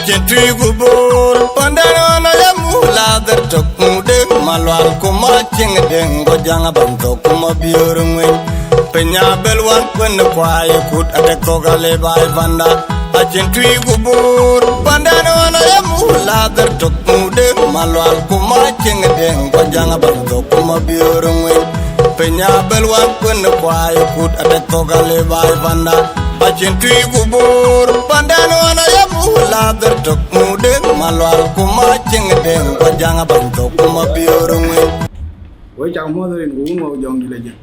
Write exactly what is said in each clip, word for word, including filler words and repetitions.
Cïn tui ku bor, pandan ɣɔn aya muk la dhär tök, muk dek malual ku ma cieŋ deŋ, ku jaŋ abam thok ku ma biöör ŋueny. Piny abël wan wën kuai kut adek thok ale baai panda. Acïn tui ku bor, pandan ɣɔn aya muk la dhär tök, muk dek malual ku ma cieŋ deŋ, ku jaŋ abam thok ku ma biöör ŋueny. Piny abël wan wën kuai kut adek thok ale baai panda. Acïn tui ku bor, pandan ɣɔn aya muk la dhär tök, muk dek malual ku ma cieŋ deŋ, ku jaŋ abam thok ku ma biöör ŋueny. Wek cak muɔ̈th rin ku wun wau jɔŋdït la jëk.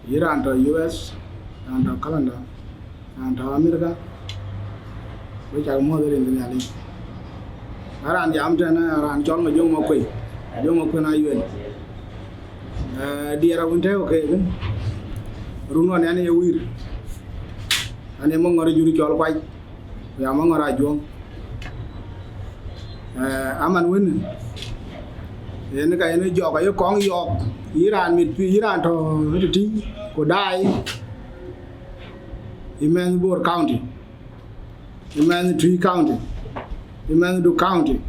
Yï raan tɔ̈ U S, raan tɔ̈ Canada, raan tɔ̈ America, wek cak muɔ̈th rin ke Nhialic. Na raan jam tɛ̈n, raan cɔl Majöŋ Makuei, Majöŋ Makuei na yuel. Eh, diɛɛr awën tɛ̈ɛ̈u keek, run ɣɔn ɛn ye wïïr, ɛn ye Maŋɔ̈r jur cɔl Kuac, ku ya Maŋɔ̈r Ajuɔŋ. Eh, aman wën, yen ka yen jɔk aye kɔŋ yɔɔk, yï raan mit, yï raan tɔ̈ tëtï, ku daai, yï mɛnh Bor County, yï mɛnh Tui County, yï mɛnh Duk County,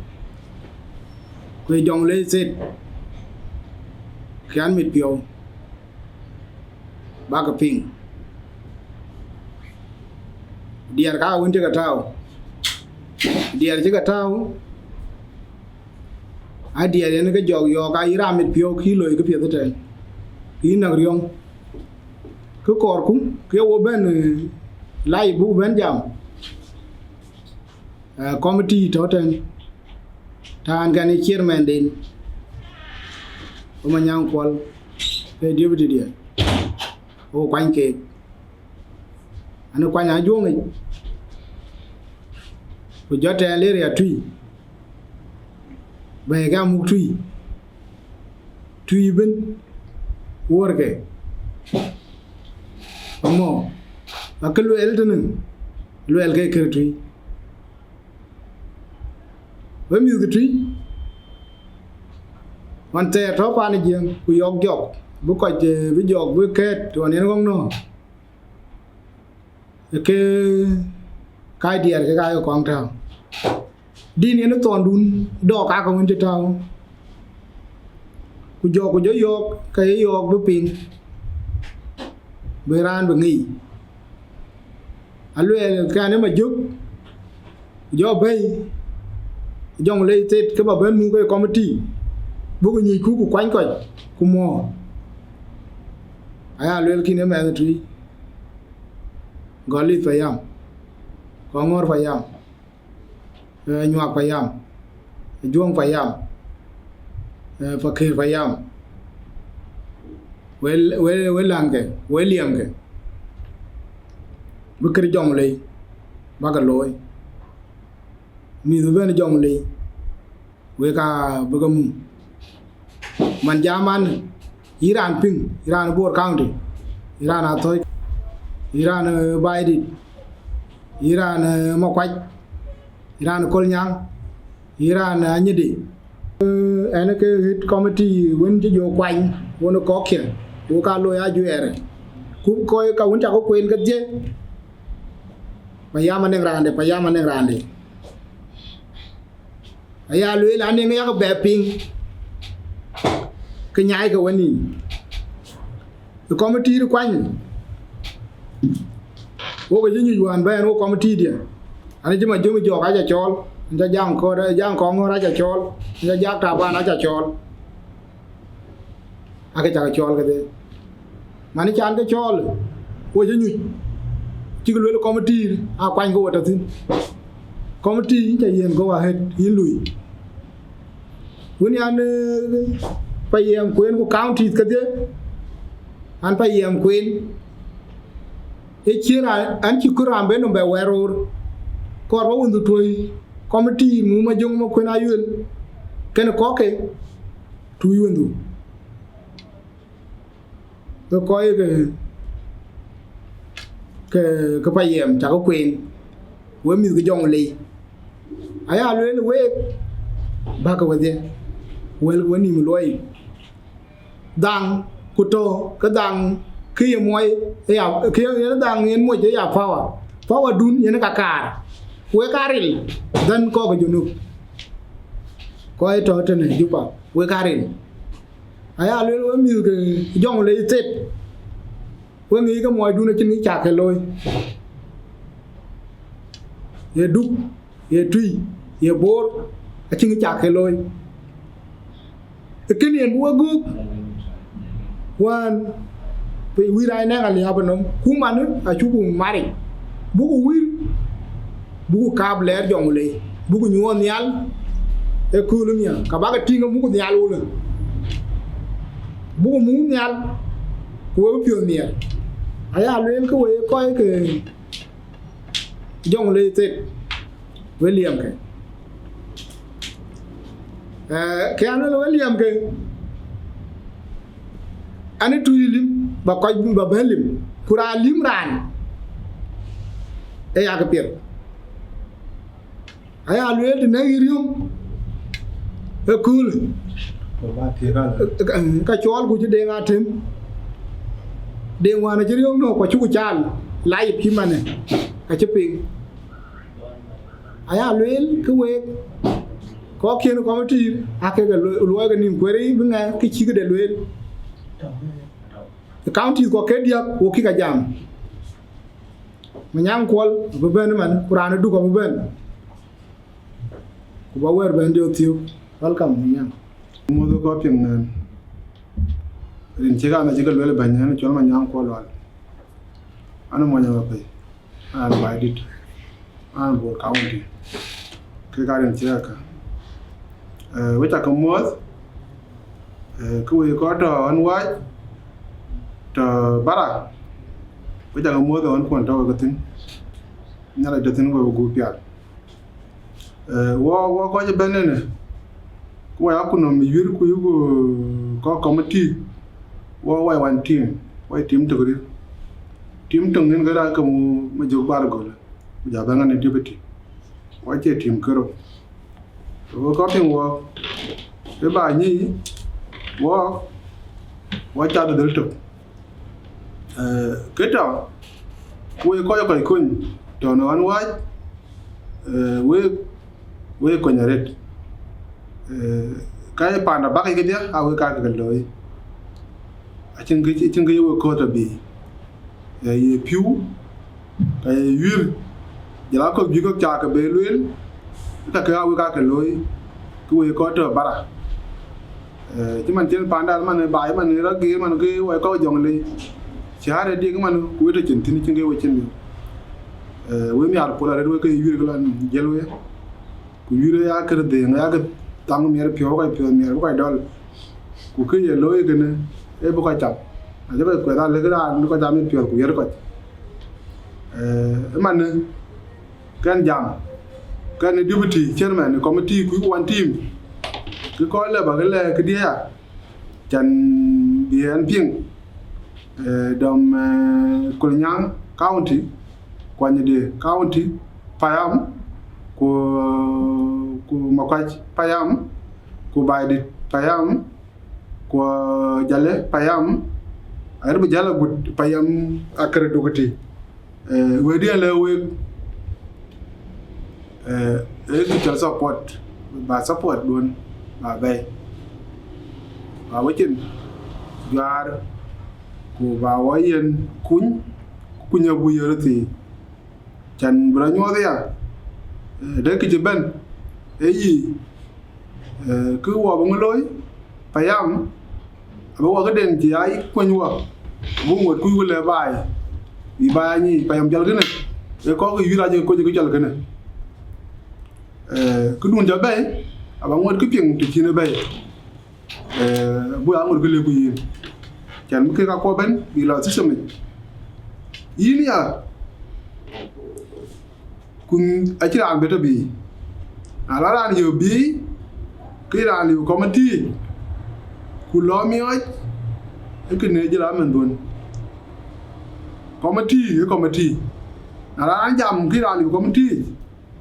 ku ye Jonglei State, ke an mit piɔ̈u, bäk ke piŋ. Diɛɛr ka wën cï ke tääu, diɛɛr cï ke tääu, a diɛɛr yen ke jɔk yɔɔk, ayï raan mit piɔ̈u kï loi këpiɛth ëtɛ̈ɛ̈n, kï näk riɔ̈ŋ. Kë kɔɔrku, ke wo bɛ̈n, eh, live buk bɛ̈n jam. Eh, committee tɔ̈ tɛ̈n, tɛ̈ɛ̈n kɛn ë chairman den, wo Manyaŋ Kuɔl, ke deputy diɛ̈, wo kuany keek. An kuany Ajuɔŋic, ku jɔt tɛ̈ɛ̈n le ria Tui, bɛ̈ɛ̈i ke amuk Tui, Tui ëbën, wuɔ̈rke, amɔ, akë luɛɛl tënë, luɛɛl ke kër Tui. Wek mïth ke Tui, ɣɔn thɛɛr tɔ̈ paan ë Jiëŋ, ku yɔk jɔk, bï kɔc, eh, bï jɔk, bï kɛ̈ɛ̈t, ɣɔn yen ɣɔ̈k nɔ̈ɔ̈r. Ke kac diɛɛr ke ka ye kɔŋ tääu. Din yen thɔndun dɔɔk ka ke wën cï tääu. Ku jɔk, ku jɔ yɔɔk, ke ye yɔɔk bï piŋ, bï raan bï ŋic. Aluɛɛl kɛn ë Majök, jɔ bɛ̈i, Jonglei State ke ba bɛ̈n muk ke committee, buk nyuc ku, ku kuany kɔc, ku muɔɔr. Aya lueel kïn ë mɛnh Tui, Gɔl Lith Payam, Kɔŋɔ̈ɔ̈r Payam, eh, Nyuak Payam, Juɔŋ Payam, eh, Pakëër Payam, wek, wek, wek läŋkë, wek liɛmkë, bï kër Jonglei bäk ke looi. Mïth bï bɛ̈n Jonglei, wek aa bï ke muk. Man jam an, yï raan piŋ, yï raan Bor County, yï raan Athɔ̈c, yï raan, eh, Baidït, yï raan, eh, Makuac, yï raan Kolnyaŋ, yï raan, eh, Anyidi. Eh, ɛn ke ɣet committee wën cï jɔ kuany, wën kɔ̈kkiɛ̈, wok aa looi ajuɛɛrë. Ku kɔc ka wën cakë kueen kedhie, Payam anɛŋ raande, Payam anɛŋ raande. Aya lueel an, yen yak bɛ piŋ, ke nyaai ke wenïïm. Ë committee kuany, wok ë cï nyuc wään bɛ̈n wok committee diɛ̈. An, cï Majöŋ Jɔk aca cɔɔl, an, ca Jaŋ Kɔɔr, Jaŋ Kɔŋɔ̈ɔ̈r aca cɔɔl, an, ca Jak Taban aca cɔɔl. Aake cak cɔɔl kedhie. Man can ke cɔɔl, wo cï nyuc, cïk lueel committee aa kuany ke wo tɔ̈ thïn. Committee yïn ca yiën go ahead, yïn lui. Wën yan, eh, Payam kueen ku counties kedhie, an Payam kueen. Ë cï raan, an cï kë raan ben nɔm bɛ wɛɛr roor. Kɔɔr ba wëndhu tuɔ̈i committee mu Majöŋ Makuën Ayuel, kën kɔ̈kke, tuuc wëndhu. Ke kɔc ke, ke, ke Payam cakë kueen, wek mïth ke Jonglei. Aya lueel week, bäkë wedhie, wël wenïïm luɔi. Dhaŋ, ku tɔ̈ ke dhaŋ, kë ye muɔi, ë ya, kë ye dhaŋ yen moc ë ya power. Power dun yen ka kaar. Wek aa ril, dhɛ̈n kɔc ke Junub, kɔc tɔ̈ tënë Juba, wek aa ril. Aya lueel wek mïth ke Jonglei State, wek ŋic ke muɔcdun acïn kë cak ke looi. Ye Duk, ye Tui, ye Bor, acïn kë cak ke looi. Ee kënë yen bï wek göök wään, piny wïïr aa nɛŋ aliääp ënɔm, ku manë acuku maric, buku wïïr, buku kaap lɛɛr Jonglei, buku nyuɔɔth nhial ë kööl nhial, ka bäk tïŋ ke muk nhial wulë, buku muk nhial, ku we bï piɔ̈ɔ̈th nhial. Aya lueel ke we kɔc ke Jonglei State, we liɛmkë. Eh, kë an lueel we liɛmkë, an ë Tui lim, ba kɔc ba bɛ̈n lim, ku raan lim raan, ee yak piɛth. Aya lueel të nɛ̈k yï riöm ëköölë, ka cɔɔl ku cï Deŋ Atem, Deŋ wään acï riöm nɔ̈k, ku acuku caal, live cï manë, acï piŋ. Aya lueel ke week, kɔc kiën committee, aa kek luɔi ke nïm kueer bï ŋɛk kë cï këde lueel. Counties kɔ̈k ke diäk, wo kï ka jam. Manyaŋ Kuɔl abï bɛ̈n ëmën, ku raan ë Duk abï bɛ̈n. Ku ba wɛ̈ɛ̈r bɛ̈n jɔ thiök. Welcome, Manyaŋ. Muɔ̈th kɔc piŋ nɛn. Rin cï kan acï ke lueel bɛ̈ny, ɛn cɔl Manyaŋ Kuɔl Lual. An mony Apɛi, an Baidit, an Bor County. Kek aa rin cï ka. Eh, wek ca ke muɔ̈th, eh, ke wek kɔc tɔ̈ ɣän wääc, tɔ̈ bara, wek ca ke muɔ̈th ɣän kuɔn tɔ̈ wek ke thïn. Nhialic tɔ̈ thïn wek gup pial. Eh, wɔ, wɔ kɔc ëbɛ̈n ënë, ku wɔ ya kunɔm ë yuïr ku yuku kɔc committee, wɔ wɔ ye one team, wɔ ye team tök rït. Team töŋ yen ke raan ke mu Majök Bar Göl, ku ja bɛ̈n ɣɛn ë deputy. Wɔ cie team kerou. Wɔ kɔc piŋ wɔ, ë ba nyic, wɔ, wɔ cath dhël tök. Eh, kë tɔ̈, ku wek kɔc kɔc kony, tɔ̈ në ɣän wääc, eh, wek, wek kony arëët. Eh, ka ye panda bäk yic kedhie, aa wek ka ke looi. Acïn kë, acïn kë ye wek kɔ̈th tɔ̈ bï. Eh, ye pïu, ka ye yuïr, jɔl aa kɔ̈k bï kɔ̈k cak ke be lueel, ka ke aa wek ka ke looi, ke wek kɔc tɔ̈ bara. Eh, cï man cïn pandan man ë baai man ë rɔt geer man ke wɔ kɔc Jonglei. Cï ɣän ë diëk man ku wek tɔ̈ cin thïn cïn ke we cin liu. Eh, we miaar pol arëët wek ke yuïr ke lɔ jiël we. Ku yuïr ë ya kër dhëëŋ, ya kë thaŋ miɛt piɔ̈u kɔc piɔ̈ɔ̈th miɛt bï kɔc dɔl. Ku kë ye looi kënë, ee bï kɔc cam. Acï kɔc kuɛth alëk raan bï kɔc cam ë piɔ̈ɔ̈th ku yiɛ̈t kɔc. Eh, ëmanë, kɛn jam, kɛn ë deputy chairman ë committee ku one team, kë kɔc lë ba kë lɛ këdië ya, can bï ɛn piŋ, eh, dɔm, eh, Kolnyaŋ County, Kuanyde County, Payam, ku, ku Makuac Payam, ku Baidit Payam, ku Jale Payam, aɣet bï jäl agut Payam akër Duk tï. Eh, wëëtdiɛn lɛ̈k wek, eh, ee kë cɔl support, ba support duön, ba bɛ̈ɛ̈i. Ba wecin juaar, ku ba wɔ yen kuny, ku kuny abuk yen röt thii. Can bï rɔt nyuɔɔth ya, eh, dɛ̈ kë cï bɛ̈n, ee yï, eh, kë wɔ bï ŋö looi, Payam, abï wɔ këden cï aa kuny wɔ, buk ŋot kuc ku lɛ̈k baai, bï baai aa nyic Payam cɔl kënë, ee kɔc ke yuïr acï ke kuc kë cɔl kënë. Eh, këdun cä bɛ̈ɛ̈i, aba ŋot kë piŋ të cïn ë bɛ̈ɛ̈i. Eh, buk aa ŋot kë lëk ku yïn. Can bï kek akuɔ bɛ̈n, bï lɔ system yic. Yïn ya, ku acïn raan bï tɔ̈ bï. Na la raan yök bï, ke raan liu committee, ku lɔ miɔɔc, ee kënë jël amɛn dhuön. Committee, ee committee. Na la raan jam, ke raan liu committee,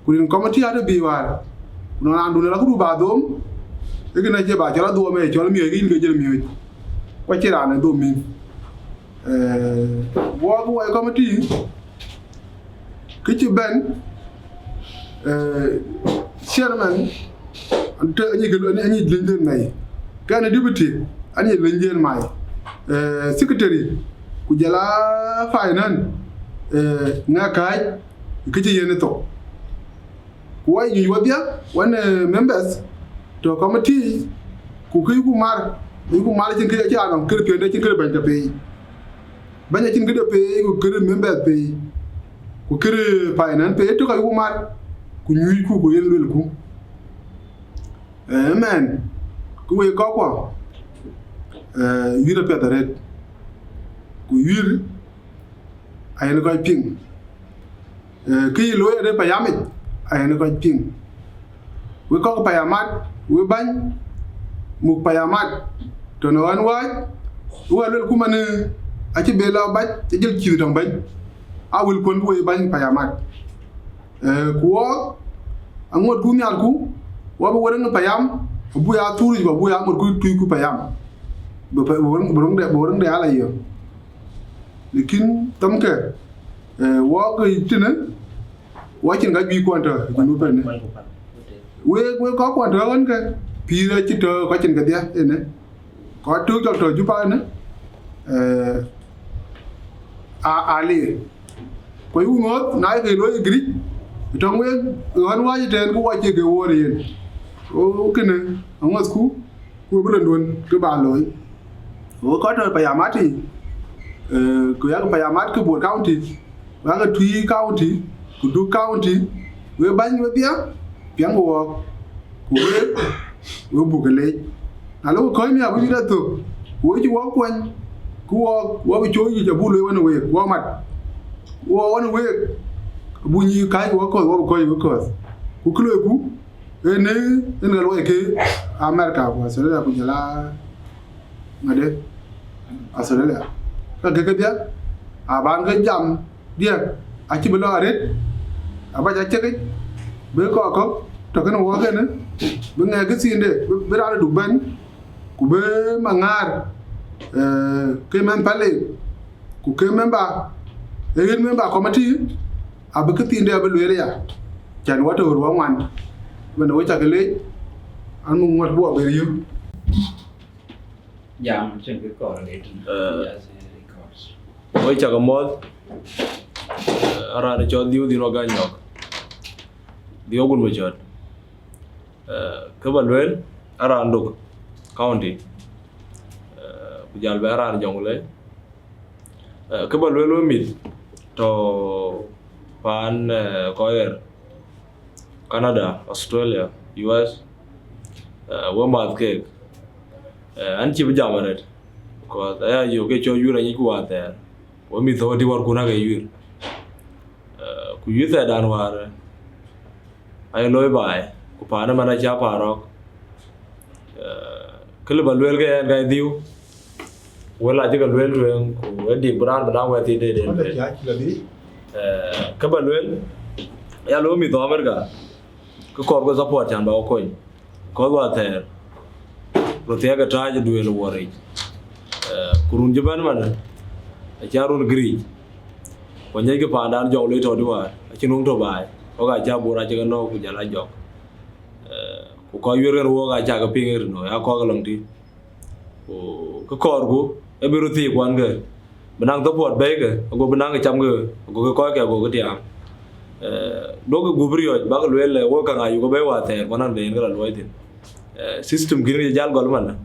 ku rin committee atɔ̈ bï wäär. Ku nɔn raandun ë la këdu ba dhom, ee kënë acie ba cɔl adhom ee cɔl miɔɔc, ke yïn ke jël miɔɔc. Ku acïn raan ë dhom mïn. Eh, wɔ, wɔ ë committee, kë cï bɛ̈n, Eh, chairman, ante anyi ke, anyi, anyi lënyden mai. Kɛn deputy, anyi lënyden mai. Eh, secretary, ku jɔl a finance, eh, ŋa kac, kë cï yen thok. Ku wɔ nyuc wɔdhia, wan, eh, members, to committee, ku kë ku mar, ku mar cïn kë cï anɔŋ kë piɛnde cïn kë bɛ̈ny tɔ pei. Bɛ̈ny acïn këde pei, ku kërë members pei, ku kërë finance pei, tök ayuku mat, ku nyucku, ku yen luelku. Eh, ëmɛn, ku wek kɔckuɔ, eh, yuïr apiɛth arëët, ku yuïr ayen kɔc piŋ. Eh, kë yï looi ade payamic, ayen kɔc piŋ. Wek kɔc payamat, wek bäny, muk payamat, tɔnɔ ɣän wääc, wek aluel kuman, acï be lɔ bac, acï jël cïth tɔŋ bɛ̈ny. A wël kuɔn ku wek bäny payamat. Eh, ku wɔɔk, aŋuɔtku nhialku, wɔ bï wërëŋ payam, abu ya thuric, abu ya ŋuɔtku tuiku payam. Bï pa-, bï wërëŋ, bï wërëŋde, bï wërëŋde ala yö. Lakin thɔmkë, eh, wɔɔk tënë, wɔ cïn ka juëc kuɔn tɔ, junub ënë. Wek, wek kɔc kuɔn tɔ ɣän ke, pïïr acï tɔ kɔc cïn kedhie ënë. Kɔc tök cɔl tɔ Juba ënë, eh, a, a lir. Ku yï ŋɔ̈th, na ye ke looi Giric, tɔŋ wek, ɣän wääc ëtɛ̈ɛ̈n, ku wɔ cie ke woor yen. Ku kënë, aŋɔthku, ku bï lon duön kë ba looi. Ku kɔc tɔ payamat, eh, ku yak payamat ke Bor County, ku yak Twic County, ku Duk County, wek bäny wedhia, piɛŋkë wɔɔk, ku wek, wek buk ke leec. Na lok kɔc miäk abï wït athök, ku wek cï wɔɔk kuany, ku wɔɔk, wɔ bï coc yic abuk lueel wën week, wɔ mat. Wɔ wën week, abuk nyïï kääc wɔ kɔ̈th, wɔ bï kɔc wek kɔ̈th. Ku kë loiku, Ënë, ënë ka luɔi ke America ku Australia ku jɔl a ŋade Australia. Ka ke kedhie, aban ke jam diɛk, acï bï lɔ arëët, abac acekic, bï kɔc kɔ̈k tɔ kënë wɔɔk kënë, bï ŋɛk kë thiinde, bï, bï raan Duk bɛ̈n, ku bï Maŋaar, eh, ke mɛnh Pale, ku ke member, ee yen member committee, abï kë thiinde abï lueel ya, can wɔ tɔ̈ wɔ ŋuan, wën we cak leec, an muk ŋuɔt buɔ ber yök. Jam cïn kë kɔɔr le tïŋ. Eh, yes, records. We cak mɔ̈th, eh, raan cɔl Dhiu Dhiu Aganyɔk. Dhiu Agun Macɔt. Eh, kë ba lueel, a raan Duk County. Eh, ku jal bɛ a raan Jonglei. Eh, kë ba lueel we mïth tɔ paan, eh, kɔc ɣer, Canada, Australia, U S, eh, we math keek. Eh, an cï bï jam arëët, because aya yök ke cɔl yuër anyicku wäthɛɛr, we mïth thɔ̈u adï wärkun ake yuër. Eh, ku yuër thɛɛrdan wäär, aye looi baai, ku paan ëmɛn acä paan rɔ̈k. Eh, kë lë ba lueel ke ɛn ka Dhiu, wël acï ke lueel tueŋ, ku ë dik bï raan bï naŋ wɛ̈t thii deden. Kɔc tueŋ. Acï la dhil. Eh, kë ba lueel, ya looi mïth America, kë kɔɔr ke support can ba ke kony. Kɔc wäthɛɛr, röt thiɛɛk ë tääc ë duëël ë wuɔric. Eh, ku run cï bɛ̈n man, acä run Giric. Ku anyɛckï paandan Jonglei tɔ̈ dï wäär, acïn wëŋ tɔ̈ baai, kɔ̈k acä Bor acï ke nɔ̈k ku jɔl a jɔk. Eh, ku kɔc yuër ɣer wok acä ke piŋ ë rinö, ya kɔ̈k alɔŋ tï. Ku kë kɔɔrku, ë bï röt thiëëk kuan ke, bï naŋ support bɛ̈ɛ̈ikë, ago bï naŋ kë camkë, ago kë kɔckë, ago kë tiaam. Eh, duɔ̈kkë gup riɔ̈c, bäk lueel, eh, wok käŋ ayuk ë bɛ̈ɛ̈i wäthɛɛr, ku anɔŋ de yen kë la luɔi thïn. Eh, system kïn kë jal gɔl man,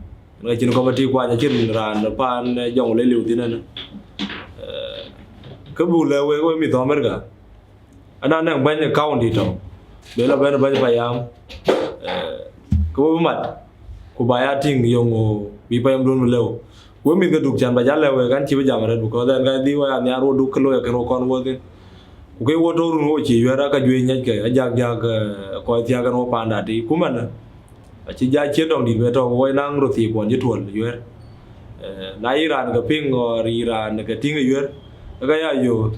ŋa cïn committee kuany acïn raan paan, eh, Jonglei liu thïn ënë. Eh, kë buk lɛ̈k wek, wek mïth America, ana nɛŋ bɛ̈ny ë county tɔ̈, be lɔ bɛ̈n bɛ̈ny payam, eh, ke we bï mat, ku ba ya tïŋ yöŋ bï payamdun bï lëu. Ku we mïth ke Duk can ba jal lɛ̈k wek, an cï bï jam arëët, because ɛn ka dhil wä ya nhiaar wo Duk kë looi akën wo kɔn wo thïn. Ku ke wo tɔ̈ run wo cï yuɛ̈r aka juëc nyiɛckë, ajak jak, eh, kɔc thiäk ɛn wo paanda tï. Ku man, acï ja ciët dɔŋ dït bɛ tɔ̈, woi naŋ röt thiëëk kuɔn cï tuɔl yuɛ̈r. Eh, na yï raan ke piŋ, or yï raan ke tïŋ ë yuɛ̈r, ke ka ya yöök,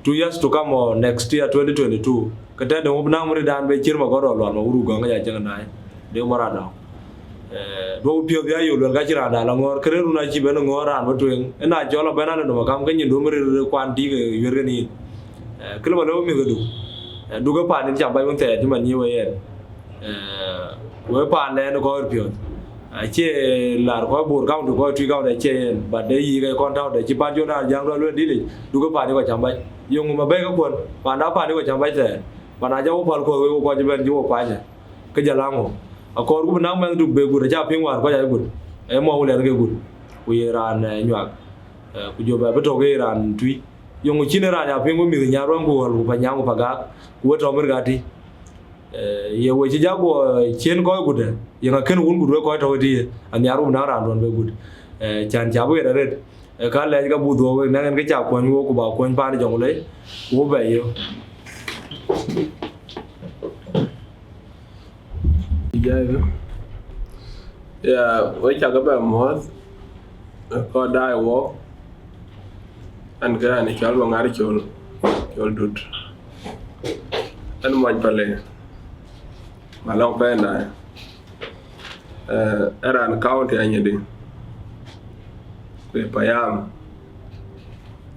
two years to come or next year, twenty twenty-two, ke tɛ̈dë wop naŋ mëridan bɛ ciët ma gɔ̈t rɔl lual ma wur gɔ̈ŋ ya cäŋ naai, de mɔr adɔŋ. Eh, duɔ̈k piɔ̈th ya yöök luɛl ka cï raan da la ŋɔ̈ɔ̈r, kërë run acï ben ŋɔ̈ɔ̈r raan bä tueŋ, ë na cɔl abɛ̈n an dom akam ke nyin dom rir kuan tïk ë yuɛ̈r kën yïn. Eh, kë lë ba lëu mïth ke Duk. Dukë paan ë cam bac wën thɛɛr cï man nyiëë we yen. Ku ë paan lɛɛn kɔc piɔ̈ɔ̈th. Acie lar kɔc Bor County, kɔc Twic County acie yen, but de yiic ke kɔn tɔ̈u de cï pan cɔl raan Jäŋ dɔl wën dït yic, dukë paan ë kɔc cam bac. Yeŋö ma bɛ̈i ke kuɔn, paan da paan ë kɔc cam bac thɛɛr. Paan acä wo päl kuɔth wek wo kɔc ëbɛ̈n cï wo kuany. Ke jɔl aŋö? Akɔɔrku bï naŋ mɛnhdu bï gut, acä piŋ wäär kɔc aa gut. Ee mɔu lɛn ke gut. Ku ye raan, eh, nyuak. Eh, ku jɔ bɛ bï tɔ̈ ke ye raan Twic. Yeŋö cïn raan ya piŋ ku mïth Nyarweŋ ku Ɣɔl ku Panyaŋ ku Pagak, ku we tɔ̈ Mirgati. Eh, ye we cï jak guɔ cien kɔc gut, eh, yeŋa kën wun gut wek kɔc tɔ̈ ëtï, anhiar ku bï naŋ raan duɔn bï gut. Eh, can cä bï ɣet arëët. Eh, ka lɛc ka buk dhuɔ̈k wek, nɛŋ en ke ca kuɔny wok ku ba kuɔny paan Jɔŋlei, ku bɛ yök. Jai. Ya, we cak bɛ muɔ̈th, kɔc daai wok, an ke an cɔl Maŋar Col, Col Dut. An mɔny Pale, Malɔŋ Pɛɛndaai. Eh, ë raan county Anyidi, ku ë payam,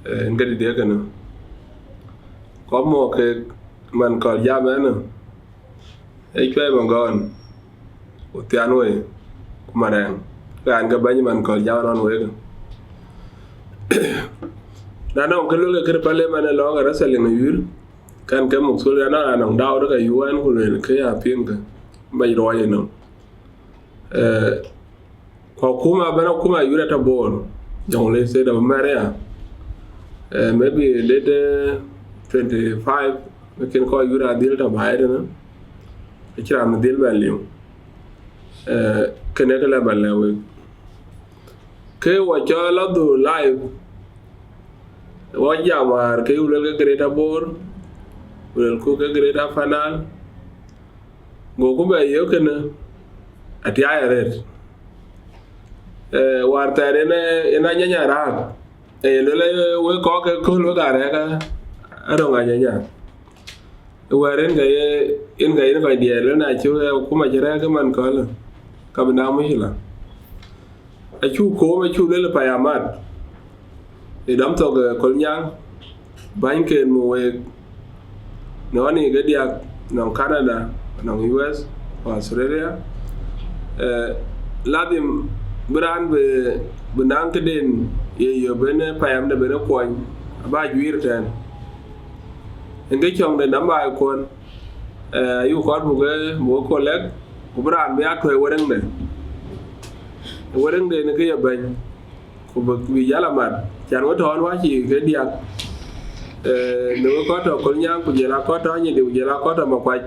eh, en ke dït ye kënë. Kɔp mɔ̈k kek man kɔl jam ɛn, ë cuɛi Magɔn, ku Thian Wei, ku Marɛɛŋ, raan ke bɛ̈ny man kɔl jam nɔn wek. Na nɔŋ kë luel ke kër parliament ë lɔŋ ë wrestling ë yuur, kan ke muk thul ya nɔn anɔŋ daau de ke yuan ku luel ke ya piŋ ke bac ruɔɔc ë nɔm. Eh, ku akuma bɛn akuma yuur ata Bor, Jonglei State of America. Eh, maybe date, eh, twenty-five, lakin kɔc yuur adhil ta baai tënë, acï raan dhil bɛn liu. Eh, kënë ke lɛ bɛn lɛ wek. Ke wɔ cɔl adhu live, wɔ jam wäär ke wulel ke Greater Bor, wulel ku ke Greater Upper Nile, goku bɛ yök kënë atiaai arëët. Eh, wäär thɛɛr en, en anyanya raak, eh, luel, eh, wek kɔk ke köl wek arɛɛk, eh, arɔŋ anyanya. Wɛ̈ɛ̈r en ka ye, en ka yen kɔc diɛɛr, lënë acï wek akuma cï rɛ̈ɛ̈k ë man kɔ̈lë, ka bï naŋ muckila. Acuk koom, acuk luel ë payam mat, ë dɔm thok, eh, Kolnyaŋ, bänyken mu week, në ɣɔn yiic ke diäk, nɔŋ Canada, nɔŋ U S, ku Australia. Eh, ladhim bï raan bï, bï naŋ këden ye yök ben ë payamde ben ë kuɔny, aba juiir tɛ̈ɛ̈n. En ke cɔŋ de namba ë kuɔn, eh, ayuk kɔn buk, eh, buk ë collect, ku bï raan bï a tuɛ̈i wereŋde. Wereŋde në ke ye bɛ̈ny, ku bï, bï jal amat. Can we tɔ̈ ɣɔn wä cï ke diäk, eh, në we kɔc tɔ̈ Kolnyaŋ, ku jël a kɔc tɔ̈ Anyidi, ku jël a kɔc tɔ̈ Makuac.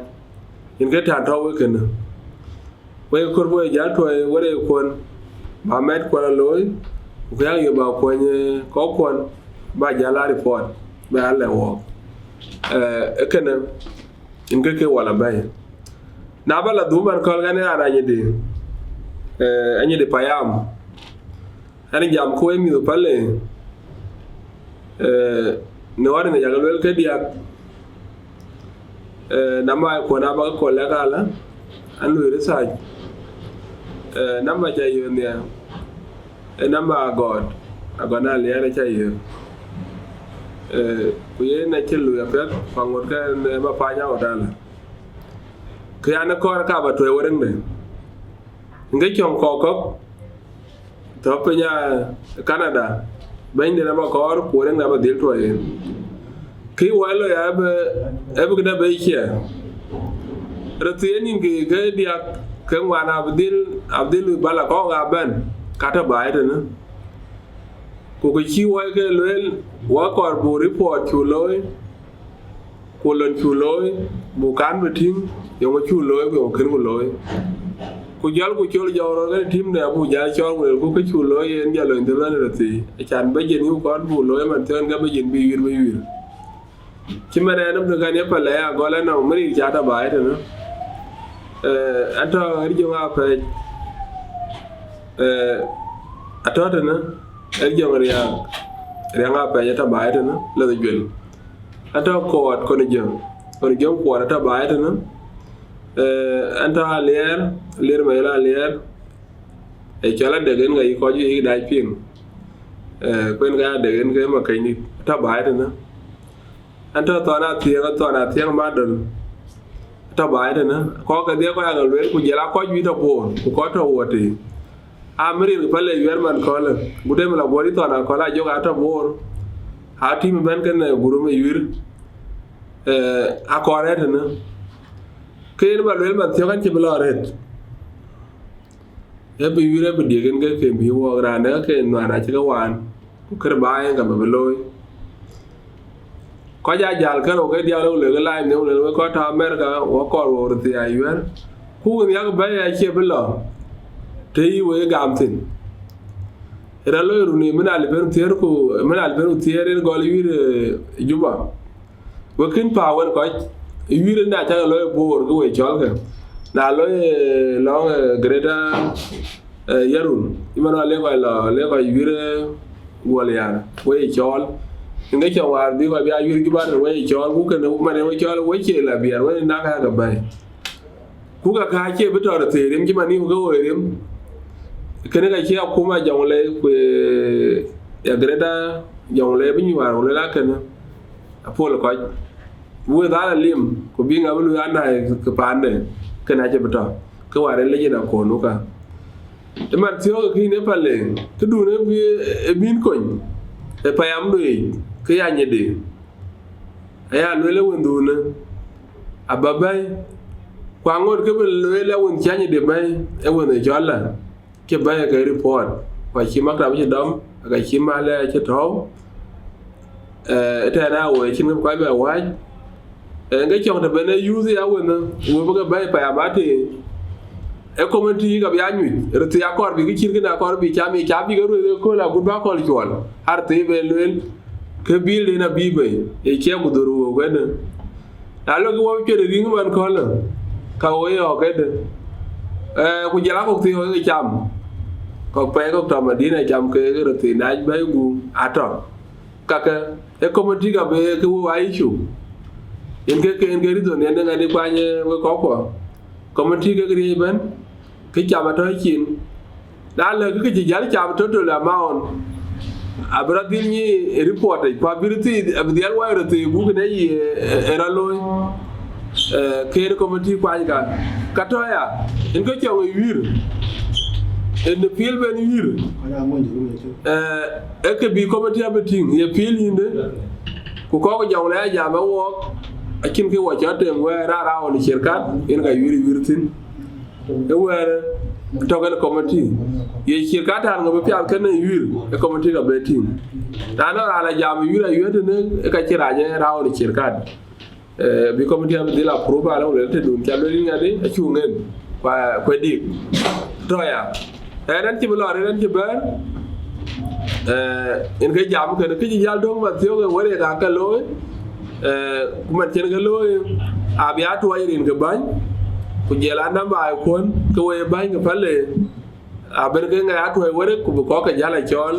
Yen ke tän tɔ̈ wek kënë. Wek kor bï we jäl tuɔ̈i wërëëk kuɔn, ba mɛt kuɔn alooi, ku ke yak yök ba kuɔny, eh, kɔc kuɔn, ba jäl a report, ba ya lɛ̈k wɔɔk. Eh, ë kënë, yen ke ke wala bɛ̈i. Na ba la dhum man kɔl kɛn raan Anyidi, eh, Anyidi payam. Ɛn jam ku wek mïth Pale, eh, në ɣɔn en yak luel ke diäk, eh, namba ë kuɔn aba ke kɔl lɛ̈k alä, an lui research. Eh, namba ca yök nhial, eh, namba Agɔɔt, Agɔɔt Aliɛɛr aca yök. Eh, ku yen acï lui apiɛth, ku aŋot ke en ë Mapany Aɣɔt alä. Kë an ë kɔɔr ka ba tuɛ̈i wereŋde. Ŋic cɔŋ kɔ̈k kɔ̈k tɔ̈ piny a Canada, bɛ̈nyden aba kɔɔr, ku wereŋde aba dhil tuɔ̈i yen. Kë wä lɔ ya ëbë, ëbë këdë bë cie. Röth yen nïn kë, ke diäk, ke ŋuan abï dhil, abï dhil bala kɔ̈k abɛ̈n, ka tɔ̈ baai tënë. Ku kë cï wɔ ke lueel, wɔ kɔɔr buk report cuk looi, ku lon cuk looi, buk kan bï tïŋ, yeŋö cuk looi, ku yeŋö kënku looi. Ku jɔl ku col jɔk rɔt kën tïmde abuk jäl cɔɔl, ku luelku kë cuk looi yen jɔl lony dhil wën röt thii. Acan bä jin yuk kɔn buk looi man thiɔ̈n ke bä jin bï yuir bï yuir. Cï man ɛn nɔm tëkɛn ye Pale ya gɔl ɛn nɔm, mïrik ca tɔ̈ baai tënë. Eh, an tɔ̈ ɣer jɔŋ apɛɛc, eh, atɔ̈ tënë, ɣer jɔŋ riääk, riääk apɛɛc atɔ̈ baai tënë, lɛth juël. An tɔ̈ Kɔɔt, kɔn jɔŋ, kɔn jɔŋ Kɔɔt atɔ̈ baai tënë. Eh, an tɔ̈ Aliɛɛr, Aliɛɛr Mayel Aliɛɛr, ee cɔl adek en ka yï kɔc yï dac piŋ. Eh, kuen ka adek en ke Makënydït, atɔ̈ baai tënë. Ɛn tɔ̈ Thɔn Athiɛŋ, Thɔn Athiɛŋ Madol. Tɔ̈ baai tënë. Kɔc kedhie kɔc aa ke lueel, ku jɔl aa kɔc juëc tɔ̈ Bor, ku kɔc tɔ̈ Wuɔ̈t tei. Aa mï rin ke päl ë Yuɛ̈r man kɔ̈lë. Ku dem la guɔ̈r yï Thɔn Akɔ̈l Ajök aa tɔ̈ Bor. Aa tim ëbɛ̈n kenë gurum ë Yuëër. Eh, akɔɔr ë tënë. Ke yen ba lueel man thiɔ̈k an cï bï lɔ arëët. Ee bï Yuëër ee bï diëk en ke ke bï wɔɔk raan de ke nuan acï ke waan. Ku kër baai en ka bï bï looi. Kɔc aa jäl kärou ke diäk lëu lëk live ne, ku lëk wek kɔc tɔ̈ America, wɔ kɔɔr wɔ röt thii aa Yuɛ̈r. Ku wën yak bɛ̈ɛ̈i acie bï lɔ të yï wek gam thïn. Rɛ̈t loi runi min alip en thiëër ku, min alip en thiëër en gɔl Yuëër, eh, Juba. Wek kën pä wën kɔc, Yuëër en na cak looi Bor ke wek cɔl ke. Na looi, eh, lɔŋ, eh, Greater, eh, Yirol, ëmën ɣɔn le kɔc lɔ, le kɔc Yuëër, eh, Guɔl Yar, wek cɔl. Ŋic cɔŋ wäär bï kɔc bï aa Yuëër Juba tën wek cɔl, ku kënë man en wek cɔl, wek cie la biɛɛr, wek nak aa ke bɛ̈ɛ̈i. Ku ka ka cie bï tɔ̈ röt thii riem cï man ni ku ke ɣoi riem. Kënë ka cï akuma Jonglei ku, eh, ya Greater Jonglei bï nyuɔɔr ku lueel akënë. Apol kɔc. Bï wek dhal alim, ku bï ŋa bï luui anai ke paande, kënë acï bï tɔ̈. Ke wäär en lec en akon nu ka. Ëman thiɔ̈k ë kïn ë pale, këdun ë bï, ë bïn kony, ë payamdu yic, ke ya nyide. Aya lueel ë wëndhunë, aba bɛ̈ɛ̈i, ku aŋot ke bï lueel ë wën cä nyide bɛ̈ɛ̈i, ë wën ë cɔl la, cï bɛ̈ɛ̈i ke report, ku acï maktab cï dɔm, ka cï mal ë cï tɔ̈u, eh, ëtɛ̈ɛ̈n aa woi cïn kë kɔc bɛ wäc, eh, ke cɔŋ të ben ë youth ya wënë, wëë bï ke bɛ̈ɛ̈i payam atëë, ë community ka bï a nyuc, röt thii akɔɔr bï kë cït kënë akɔɔr bï cam, ye cam bï ke ruëëth ëkööl agut bä akɔ̈l cuɔl, arëth ë ben lueel, ke bill den abï bei, ye ciɛk ku dhor wëu kënë. Na lɔ ke wɔ cuet ë riŋ man kɔ̈lë, ka wɔ yɔɔk këde. Eh, ku jɔl a kɔ̈k thii wɔ ke cam. Kɔ̈k pɛɛi kɔ̈k tɔ̈ Madina cam ke ke röt thii nac bɛ̈ɛ̈i guum atɔ̈. Kakë, ë committee ka bï ke wëu a issue. Yen ke, ke, yen ke reason yen de ŋadï kuany, eh, wek kɔ̈kkuɔ. Committee ke riëëc ëbɛ̈n, ke cam atɔ̈ cin. Na lɛ̈k kë cï jäl cam total amount, abï rɔt dhil nyi report yic, ku abï röt thii, abï dhiɛl wai röt thii buk kënë yï, eh, eh, rɔt looi. Eh, ke yen committee kuany ka. Ka tɔ̈ ya, yen ke cɔŋ ë Yuëër. Yen ë piël ben Yuëër. Eh, ee kë bï committee abï tïŋ, ye piël yïndë. Ku kɔ̈k Jonglei a jam ë wɔɔk, acïn kë wɔ cɔt tem wɛɛr raan raun ë cirkat, yen ka Yuëër Yuëër thïn. Ë wɛɛr tɔ̈ kenë committee. Ye cirkat tän ŋö bï piath kenë Yuëër, ë committee ka bï tïŋ. Na nɔŋ raan a jam Yuëër a Yuëër tënë, ë ka cï rac ë raun ë cirkat. Eh, bï committee abï dhil approve alë, wala tëdun ca lueel yïn ŋadï, acuk ŋen, kua, kua dik. Tɔ̈ ya. Ɣɛn, ɣɛn cï bï lɔ arëët, ɣɛn cï bɛ̈ɛ̈r. Eh, yen ke jam kënë, kë cï jäl döŋ man thiɔ̈k, ë wërë ka ke looi. Eh, ku man cïn ke looi, abï a tuɔɔc rin ke bäny, ku jɔl a namba ë kuɔ̈n, ke wëë bäny ke pale, abën ke ŋɛk a tuɔɔc wërë, ku bï kɔ̈k ke jäl a cɔɔl,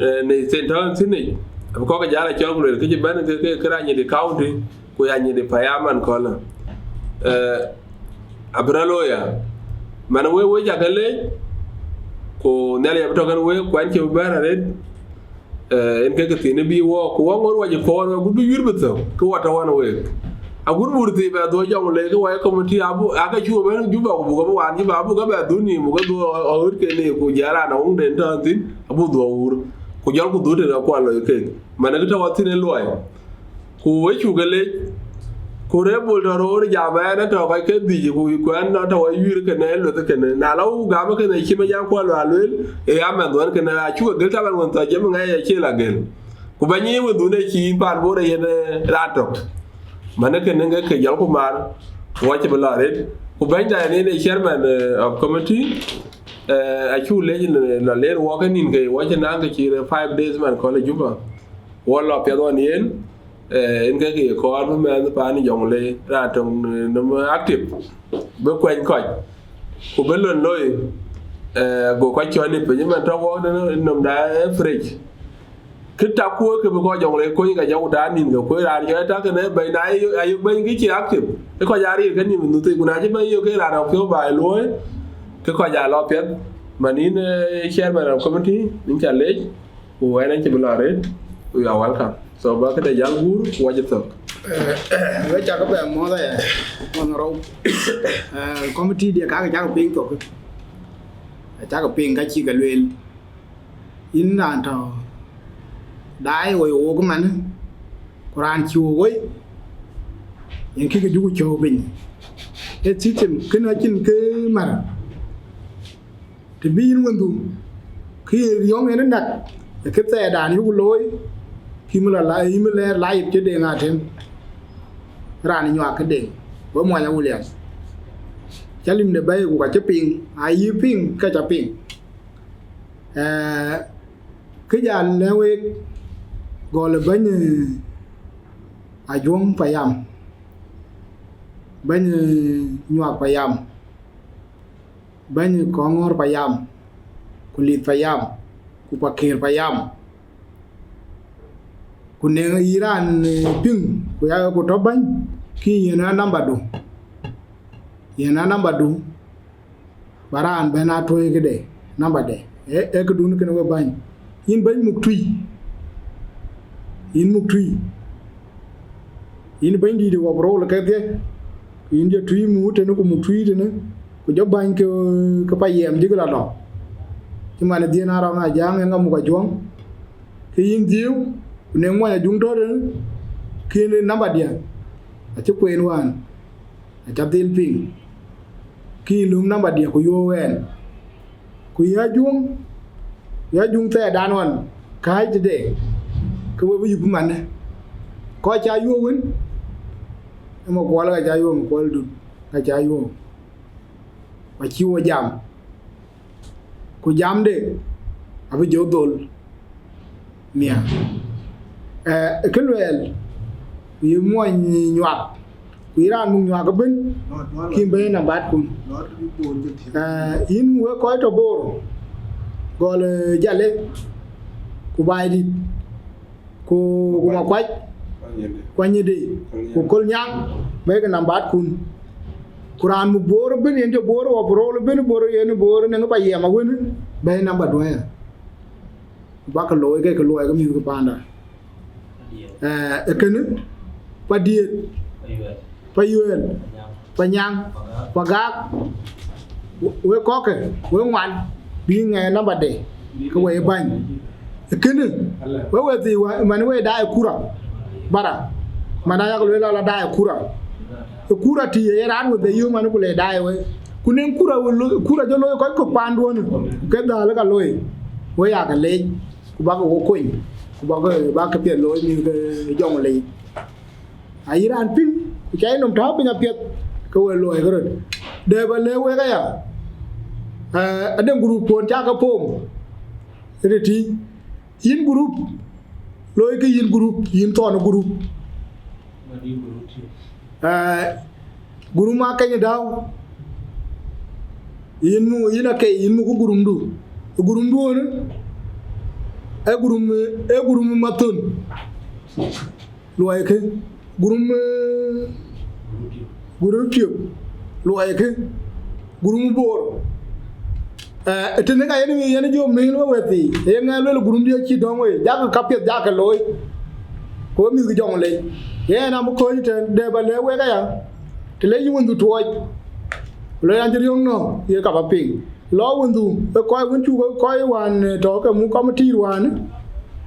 eh, në Saint Thomas thïn yic, abï kɔ̈k ke jäl a cɔɔl, ku lueel kë cï bɛ̈n ke, ke, ke raan nyit ë county, ku ya nyit ë payam man kɔ̈lë. Eh, abï rɔt looi ya. Man wek, wek ca ke leec, ku Nhialic abï tɔ̈ kenë wek, ku ɣɛn cï bï bɛ̈ɛ̈r arëët. Eh, yen ke kë thiin bï wɔ, ku wɔ ŋot wɔ cï pɔ̈ɔ̈r, wek agut bï Yuëër bï thou, ke wɔ tɔ̈ ɣɔn wek. Agut wur thii bɛ dhuɔ̈k Jonglei, ke wɔ ye committee abuk, aa ke cuk bɛ̈n Juba, ku buk ke bï waan Juba, abuk ke bɛ dhuk nïïm, buk ke dhuɔ̈k ɣööt ke ni, ku jɔl raan awuŋden tɔ̈ thïn, abuk dhuɔ̈k wur. Ku jɔlku dhuk tëde kuɔl loi kek. Man ë kë tɔ̈ wɔ thïn ë luɔi. Ku wek cuk ke leec, ku rëër bol tɔ̈ roor jam ɣɛn ë tɔ̈ kɔc ke dhïc, ku, ku ɣɛn nɔn tɔ̈ wɔ Yuëër kënë, lueth kënë. Na lɔ wuk gam kënë cï Manyang kuɔl lual lueel, ë ya mɛnh dhuɔ̈n kënë, acuk ke gël taban wën thɔ̈ jam ŋɛc acï la gël. Ku bɛ̈ny yï wën dhun ë cï yïn paan Bor ë yen, eh, raan tök. Man ë kënë ke, ke jɔlku maar, ku wɔ cï bï lɔ arëët. Ku bɛ̈nyda yen ë chairman, eh, of committee, eh, acuk leec në, lɔ leer wɔ ke nïn ke, wɔ cï naŋ ke cï five days man kɔ̈lë Juba. Wɔ lɔ piɛth ɣɔn yen, eh, yen ke ke ye kɔɔr bï mɛnh paan Jonglei, raan töŋ, eh, nɔm active, bï kuɛny kɔc, ku bï lon loi, eh, go kɔc cɔl ë piny ëmën tɔ̈ wɔk në nɔmda ë fresh. Kë tak kuɔ̈k ke bï kɔc Jonglei kony ka jɔku taar nïn ke kuëë raan cɔl tak kënë bɛ̈ny, na ye, ayök bɛ̈ny kë cï active, ë kɔc aa riir ke nïm ë nuth yic, ku na cï bɛ̈ny yök ke raan ë piɔ̈u baai luɔ̈ɔ̈i, ke kɔc aa lɔ piɛth. Man yïn, eh, chairman of committee, yïn ca leec, ku ɣɛn acï bï lɔ arëët, ku you are welcome. So ba këde jäl guur ku wacë thök. We cakë bɛ muɔ̈th aya, muɔ̈th rou. Committee diɛ kakë cakë piŋ thok. Acakë piŋ ka cï ke lueel. Yïn raan tɔ̈ daai woi wok man, ku raan cï wok woi, yen kï ke juku cɔ̈u piny. Ee system kën acïn ke mär. Të bï yïn wëndu, kï riɔ̈ŋ en ë nak, ë kë thɛɛrdan yuk looi, kï mi la, yï mi lɛɛr la yït cï Deŋ Atem, raan nyuak ke Deŋ, we muɔny a William. Ca lim de bɛ̈i ku ka cï piŋ, a yï piŋ, ka ca piŋ. Kë ja lɛ̈k wek, gɔl ë bɛ̈ny Ajuɔŋ payam, bɛ̈ny Nyuak payam, bɛ̈ny Kɔŋɔ̈ɔ̈r payam, ku Lith payam, ku Pakëër payam, ku neŋ yï raan piŋ, ku ya ku tɔ̈ bäny, kï yen a nambadu, yen a nambadu. Ba raan bɛ̈n a tuɔ̈i këde, nambade, ee këdun kënë we bäny. Yïn bɛ̈ny muk tui, yïn muk tui, yïn bɛ̈ny dïït ë wap rol kedhie, ku yïn jɔ tui muk tënë ku muk tui tënë, ku jɔ bäny ke, ke payam jikë la lɔ. Cï man ë dhiën Arɔŋ Ajaŋ en ka muk Ajuɔŋ, ke yïn dhiëëu, ku neŋ muɔny Ajuɔŋ tɔ̈ tënë, kën nambadiɛ̈ acï kueen wään. Aca dhil piŋ, kï löm nambadiɛ̈ ku yuɔ̈ɔ̈u ɛn. Ku yï Ajuɔŋ, yï Ajuɔŋ thɛɛrdan ɣɔn, kääc tëde, ke we bï yup manë. Kɔc ca yuɔ̈ɔ̈u wën, ë Makuɔl ka ca yuɔ̈ɔ̈u, Makuɔldun ka ca yuɔ̈ɔ̈u. Acï wo jam. Ku jamde abï jɔ dhol nhial. Kë luɛɛl, ku yï muɔny Nyuak, ku yï raan muk Nyuak ëbën, kï bɛ̈i nambatkun. Yïn wek kɔc tɔ̈ Bor, gɔl Jale, ku Baidït, ku, ku Makuac, ku Anyidi, ku Kolnyaŋ, bɛ̈ɛ̈ikë nambatkun. Ku raan muk Bor ëbën, yen jɔ Bor wap rol ëbën, Bor yen Bor neŋ payam awën, bɛ̈ɛ̈i nambaduɔ̈n aya. Ku bakë looi ke, ke luɔi ke mïth ke panda. Ee kënë, Padiet, Payuel, Panyaŋ, Pagak, we kɔ̈kkë, we ŋuan, bï ŋɛk nambade, ke we bäny. Kënë, we we thii wä, man we daai kura, bara, man ayak lueel ala daai kura. Kura tï ye raan we dhie yöŋ man ku le daai we. Ku neŋ kura we lo, kura jɔ looi kɔc kök panduɔ̈n, ke dhal ka looi. We yakë leec, ku bakë wo kony, ku bakë, bakë piɛth looi mïth ke jɔŋ leec. Ayï raan piŋ, ku ca yï nɔm tääu piny apiɛth, ke we luɔi ke röt. Dɛ ba lɛ̈k wek aya, adɛŋ group puɔ̈n cakë pom, ëtëtï, yïn group, looi ke yïn group, yïn thɔn group. Group ma keny däu, yïn mu, yïn ake, yïn muk group du. Group duɔ̈n, ee group, ee group mathon. Luɔikë, gurum, eh, gurum tiök, luɔikë, gurum Bor. Eh, tënë ka yen, yen jɔ mil we wethii, ye ŋɛk luel gurum dië cï dɔ̈ŋ wei, jakë kapiɛth jakë looi. Ku we mïth jɔŋ lei. Yen am kony tën dɛ ba lɛ̈k wek aya. Të le yï wëndhu tuɔɔc, ku le an cï riöŋ nɔ̈k, ye ka ba piŋ. Lɔ wëndhu, ë kɔc wën cuk kɔc wään, eh, tɔ̈ ke muk kɔm tiit wään,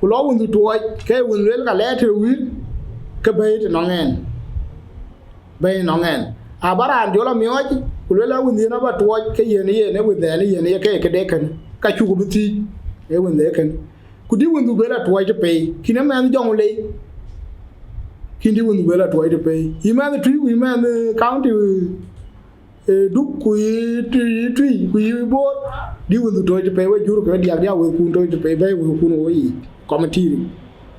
ku lɔ wëndhu tuɔɔc, ke wën luel ka lɛɛr të wïïr, ke bɛ̈i të nɔŋ ɛn. Bɛ̈i nɔŋ ɛn. Aba raan jɔl a miɔɔc, ku luel a wëndhu yen aba tuɔɔc, ke yen, yen ë wëndhɛn, yen ye ke këde kën, ka cuk bï thiic, ë wëndhe kën. Ku dï wëndhu bë la tuɔɔc të pei, kïn ë mɛnh jɔŋ lei. Kïn dï wëndhu bë la tuɔɔc të pei. Yï mɛnh tui, ku yï mɛnh, eh, county, eh, Duk, ku yï Tui, yï Tui, ku yï Bor, dï wëndhu tuɔɔc të pei, we jur ke diak diak wëëkun tuɔɔc të pei, bɛ̈i wëëkun wo yiic, kɔm tiit.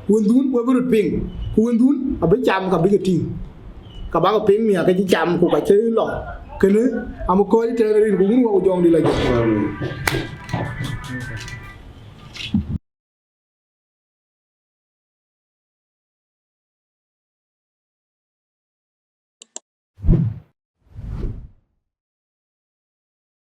Wëndhun we bï röt piŋ, ku wëndhun abï cam ka bï ke tïŋ. Ka bä ke piŋ miäk ke cï cam ku ka cï lɔ. Kënë am kɔc tɛ̈n rin ku wun wä ku jɔŋdï la jɔ.